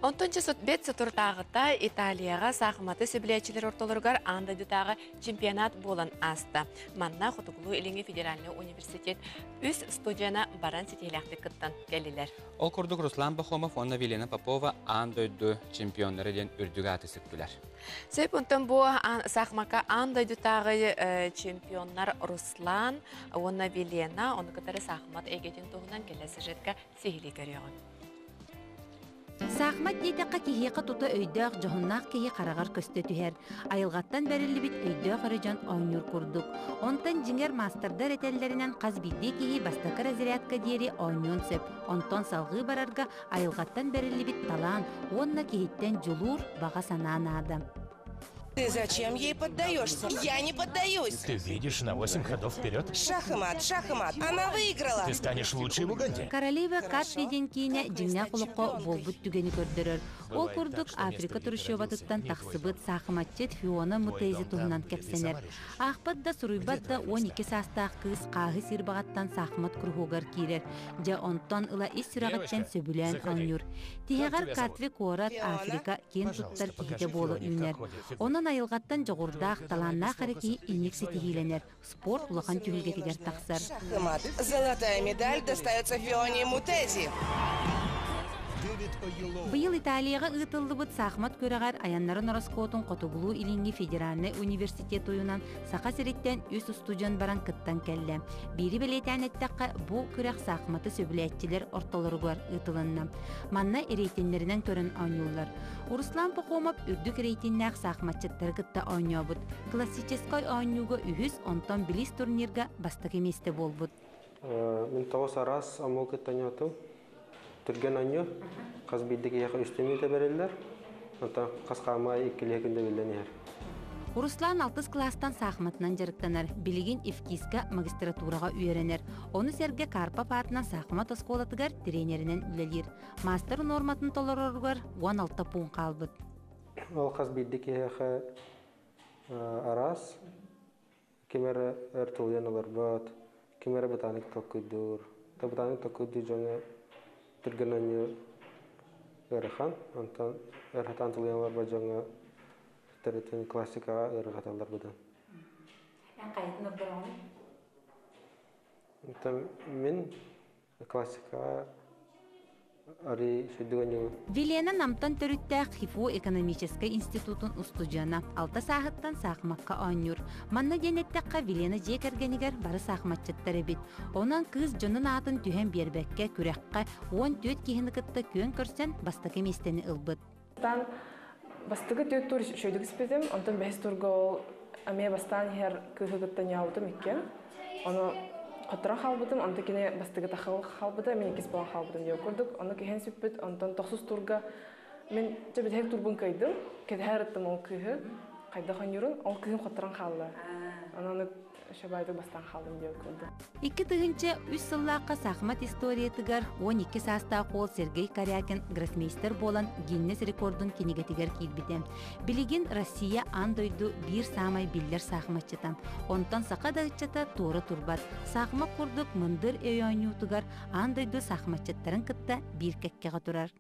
Онтон бэт соторутааҕыта Италияҕа саахыматы сөбүлээччилэр ортолоругар аан дойдутааҕы чемпионат буолан ааста. Манна Хотугулуу-Илиҥҥи федеральнай университет үс студена баран ситиһиилээхтик кыттан кэллилэр. Ол курдук Руслан Пахомов уонна Вилена Попова аан дойду чемпионнара диэн үрдүк ааты сүктүлэр. Сөп, онтон бу саахымакка аан дойдутааҕы чемпионнар Руслан уонна Вилена, ону кытары саахымат эйгэтин туһунан кэлэр сюжетка сиһилии көрүөҕүҥ. Саахымат диэтэххэ киһиэхэ тута өйдөөх, дьоһуннаах киһи хараҕар көстө түһэр. Айылҕаттан бэриллибит өйдөөх эрэ дьон оонньуур курдук. Онтон дьиҥэр маастардар этэллэринэн хас биирдии киһи бастакы разрядка диэри оонньуон сөп. Онтон салҕыы барарга айылҕаттан бэриллибит талаан уонна киһиттэн дьулуур, баҕа санаа наада. Ты зачем ей поддаешься? Я не поддаюсь! Ты видишь на 8 ходов вперед? Шах и мат, шах и мат. Она выиграла! Ты станешь лучшей в Уганде. Королева Катри диэн киинэ дьиҥнээх олоххо буолбут түгэни көрдөрөр. Ол курдук Африка трущобатыттан тахсыбыт саахыматчыт Фиона Мутези туһунан кэпсэнэр. Аахпат да суруйбат да 12 саастаах кыыс хааһы сир баҕаттан саахымат куруһуогар киирэр. Дьэ онтон ыла ис сүрэҕиттэн сөбүлээн оонньуур. Тиһэҕэр Катви куорат Африка киэн туттар киһитэ буола үүнэр. Онон айылҕаттан дьоҕурдаах, талааннаах эрэ киһи инник ситиһиилэнэр, спорт улахан түһүлгэтигэр тахсар. Шахмат. Золотая медаль достается Фионе Мутези. Быйыл Италияҕа ыытыллыбыт саахымат күрэҕэр айаннарын ороскуотун Хотугулуу-Илиҥҥи федеральнай университет уйунан Саха сириттэн үс устудьуон баран кыттан кэллэ. Биири бэлиэтээн эттэххэ, бу күрэх саахыматы сөбүлээччилэр ортолоругар ыытылынна. Манна рейтиннэринэн көрөн оонньууллар. Руслан Пахомов үрдүк рейтиннээх саахыматчыттары кытта оонньообут. Классическай оонньууга үһүс, онтон Близ турнирга бастакы миэстэ буолбут. Мин тоҕус араас омугу кытта оонньоотум. Түргэн оонньуу. Хас биирдии киһиэхэ үстүү мүнүүтэ бэриллэр. Онтон хас хаамыы иккилии күндэ биллэн иһэр. Руслан алтыс кылаастан саахыматынан дьарыктанар, билигин ИФКИСка магистратураҕа үөрэнэр. Ону сэргэ Карпов аатынан саахымат оскуолатыгар тренеринэн үлэлиир. Маастар нуорматын толороругар 16 пуун хаалбыт. Ол хас биирдии киһиэхэ араас ким эрэ өр тулуйан олорбот, ким эрэ бытаанык толкуйдуур. Бытаанык толкуйдуур дьоҥҥо түргэн оонньуу ыарахан, онтон өр сатаан тулуйан олорбот дьоҥҥо төрүтүн классикаҕа ыарырҕаталлар быдан. Эн хайатын ордороҕун? Оттон мин классикаҕа арый сүрдүк оонньуубун. Вилена Намтан төрүттээх ХИФУ экономическай институтун устудьуона. Алта сааһыттан саахымакка оонньуур. Манна диэн эттэххэ, Вилена дьиэ кэргэнигэр бары саахыматчыттар эбит. Онон кыыс дьонун аатын түһэн биэрбэккэ, күрэххэ 14 киһини кытта күөн көрсөн бастакы миэстэни ылбыт. Бастаан бастакы түөрт тур үчүгэйдик испитим, онтон бэһис турга ол эмиэ бастаан иһэр кыыһы кытта ньаабытым иккиэн. Ону хотторон хаалбытым, онто кини бастакы тахыл хаалбыта, мин иккис буолан хаалбытым диэн курдук. Ону киһин сүппүт, онтон тохсус турга мин чэ бүтэһик турбун кыайдым, кэтэһэ ырыттым ол кыыһы, хайдах оонньуурун, ол кыыһым хотторон хаалла. Онон Шабайды бастаан хаалдым диэн курдук. 2003 сыллаахха саахымат историятыгар 12 саастаах уол Сергей Корякин гроссмейстер буолан Гиннес рекордун кинигэтигэр киирбитэ. Билигин Россия аан дойду биир саамай биллэр саахыматчыта. Онтон саха да ыччата туора турбат. Саахымат курдук мындыр өй оонньуутугар аан дойду саахыматчыттарын кытта биир кэккэҕэ турар.